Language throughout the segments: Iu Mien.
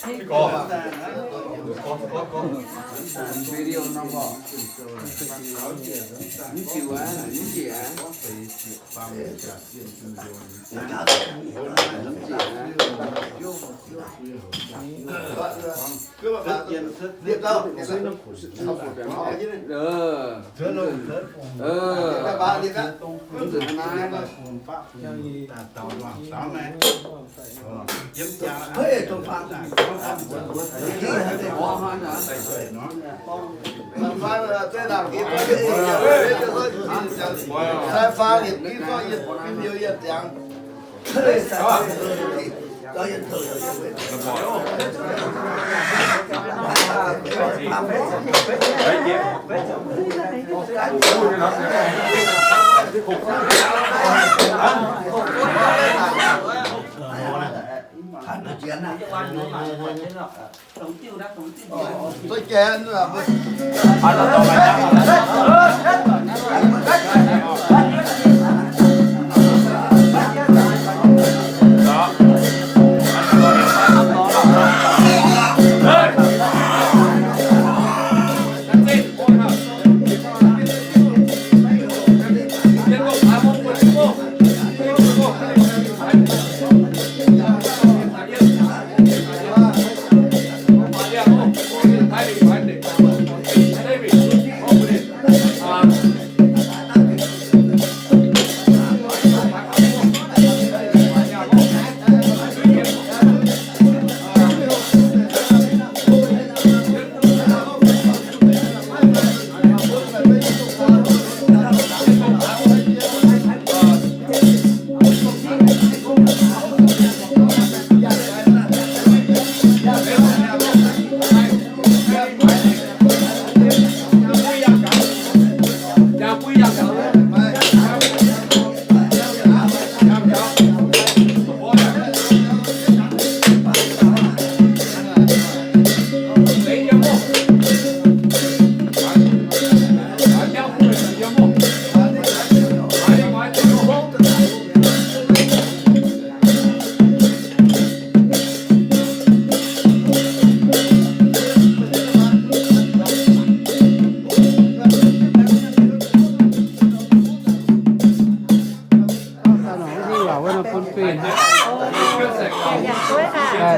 Thank you.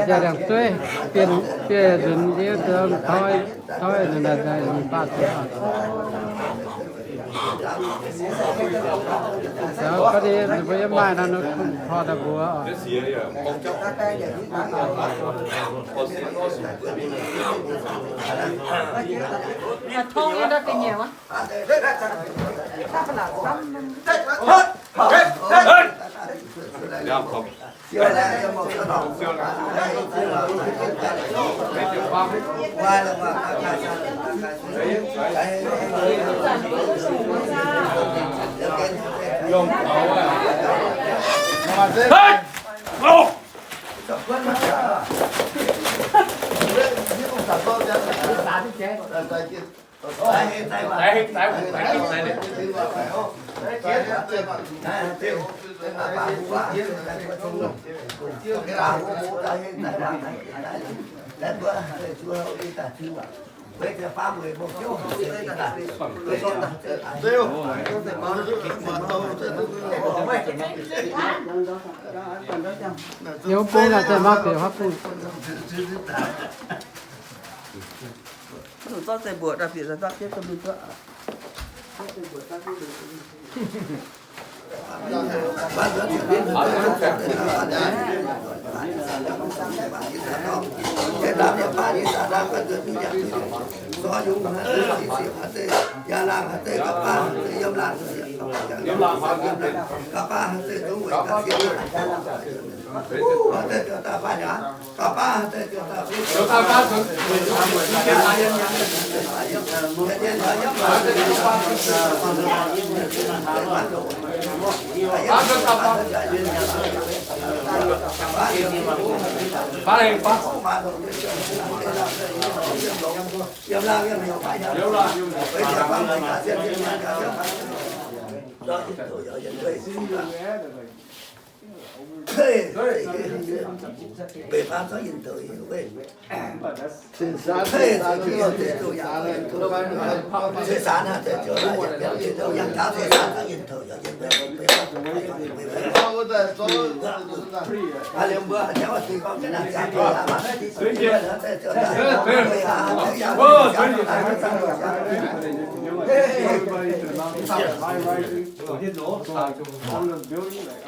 Jaa-ndiangx dueiv, biei nzunc ndiev toi, toi, baav. Ga'ndiev mbuo yiem maaih nor, hnoi daaih mbuox. Yie bung naaic daaih maiv bieqc haav bung. Zuqc zorqv zeiv mbuoqc daaih bieqc daaih zorqv jienv duqv mingh duqv. Everybody to the mountain. High rising. On the building, like,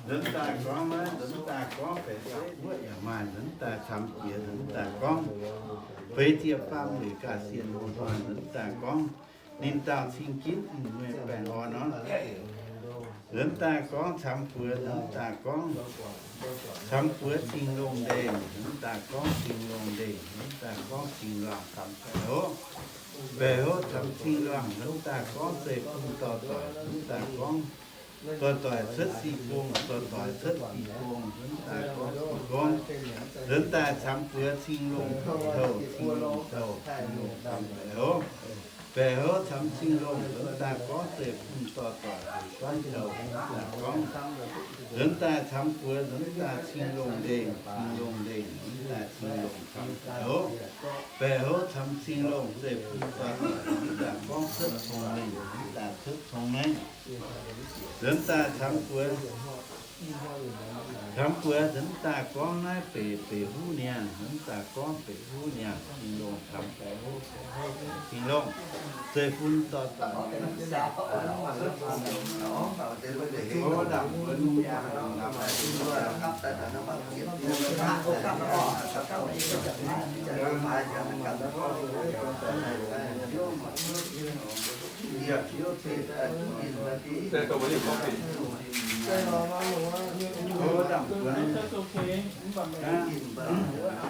Nzuonx daaih gorngv naaiv, nzuonx daaih gorngv baeqc seix wuov yaac maaih, nzuonx daaih camx jiex, nzuonx daaih gorngv feix ziepc faam lueic ga'sie loz-hnoi, nzuonx daaih gorngv ninh dauh cing ginv Tin-Hungh nyei baengh orn nor. Nzuonx daaih gorngv camx buoz, nzuonx daaih gorngv camx buoz cing-longh ndeic, nzuonx daaih gorngv cing-longh ndeic, nzuonx daaih gorngv cing-luangh camx baeqc houv. Baeqc houv camx cing-luangh, nzuonx daaih gorngv zeiv-fun dorh doic, nzuonx daaih gorngv dorh-doic cuotv si bung, dorh-doic cuotv bi bung, nzuonx daaih gorngv si gorngv. Nzuonx daaih camx buoz cing-longh touh, cing-longh touh, cing-longh camx baeqc houv. Baeqc houv camx cing-longh, nzuonx daaih gorngv zeiv-fun dorh doic, guanv houc nzuonx daaih gorngv. Nzuonx daaih camx buoz, nzuonx daaih cing-longh nzengc, cing-longh nzengc, nzuonx daaih cing-longh camx baeqc houv. Baeqc houv camx cing-longh, zeiv-fun dorh doic, nzuonx daaih gorngv cuotv cong-mengh, nzuonx daaih cuotv cong-mengh. Nzuonx daaih camx buoz, camx buoz nzuonx daaih gorngv naaiv beic, beic huv niangh, nzuonx daaih gorngv beic huv niangh, cing-longh camx baeqc houv, cing-longh, zeiv-fun dorh doic,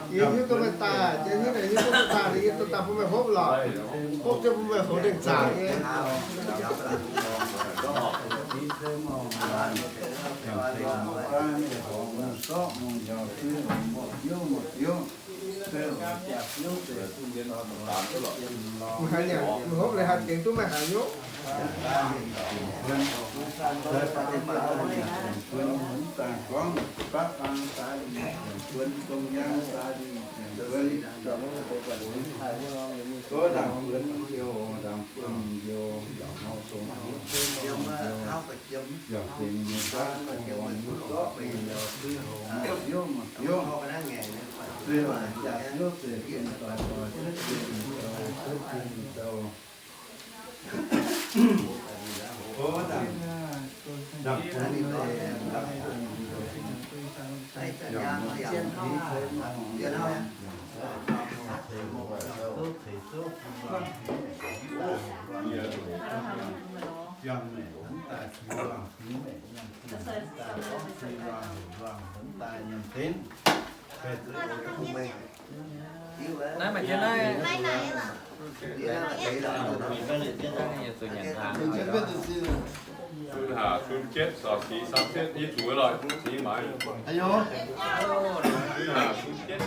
Yie hiuv duqv meih daaih, yie hiuv, yie hiuv duqv meih daaih, yie duqv daaih bun meih hopv lorqc. Hopv jienv bun meih houx dengh zaangc nyei. Meih haiz nyanc, meih hopv leiz haiz tengx duqv meih haiz nyungc. Naaiv maaih jienv naaiv. Sun haac, sun jietv, sorc sic, samv jietv, yie zuqc loc, sic maaiz. Sun haac, sun jietv.